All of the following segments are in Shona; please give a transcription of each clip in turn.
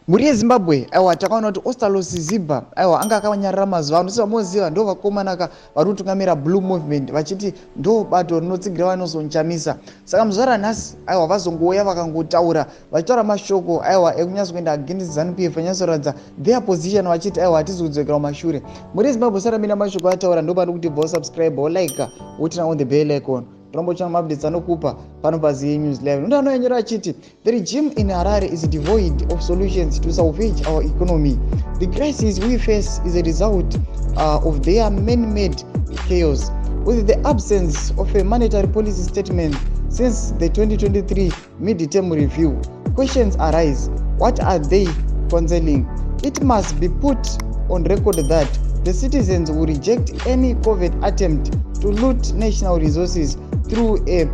Mhuri yeZimbabwe, aiwa, takaona kuti Ostallos Siziba, aiwa, anga akanyarara mazuva ano. Sevamoziva, ndo vakomana ka vari kutungamira Blue Movement, vachiti ndo bato rinotsigira VaNelson Chamisa. Saka muzuva ranhasi, aiwa, vazongouya vakangotaura, vachitaura mashoko, aiwa, ekunyatso kuenda against ZANU PF, vanyatsoratidza their position, vachiti, aiwa, hatizi kudzokera kumashure. Mhuri yeZimbabwe, saramina mashoko ataura, ndo pano kuti bva usubscribe, wolike, woturn on the bell icon, torambochana maupdates anokupa pano paZive News Live. Nondo anonyora achiti, "The regime in Harare is devoid of solutions to salvage our economy. The crisis we face is a result of their man-made chaos. With the absence of a monetary policy statement since the 2023 mid-term review, questions arise: what are they concealing? It must be put on record that the citizens will reject any covert attempt to loot national resources through a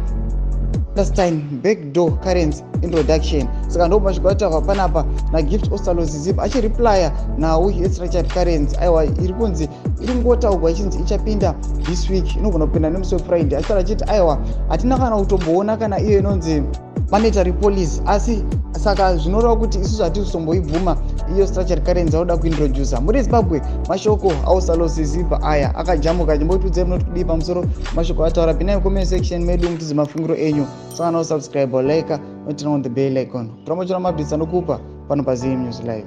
clandestine backdoor currency introduction." Saka ndo mashoko ataurwa panapa naGift Ostallos Siziba, achireplya nhau yestructured currency, aiwa, iri kunzi iri kungotaurwa ichinzi ichapinda this week, inogona kupinda nemusi weFriday, achitaura achiti, aiwa, hatina kana kutomboona kana iyo inonzi monetary policy, asi saka zvinoreva kuti isusu hatizomboibvuma iyo structured currency auda kuintroduca. Muri Zimbabwe, mashoko aOstallos Siziba aya akajamuka. Chimbotiudzai munoti kudii pamusoro mashoko ataura. Pinai comment section medu, mutiudze mafungiro enyu. Saka no subscribe, like, noturn on the bell icon, toramba chona maupdates anokupa pano paZive News Live.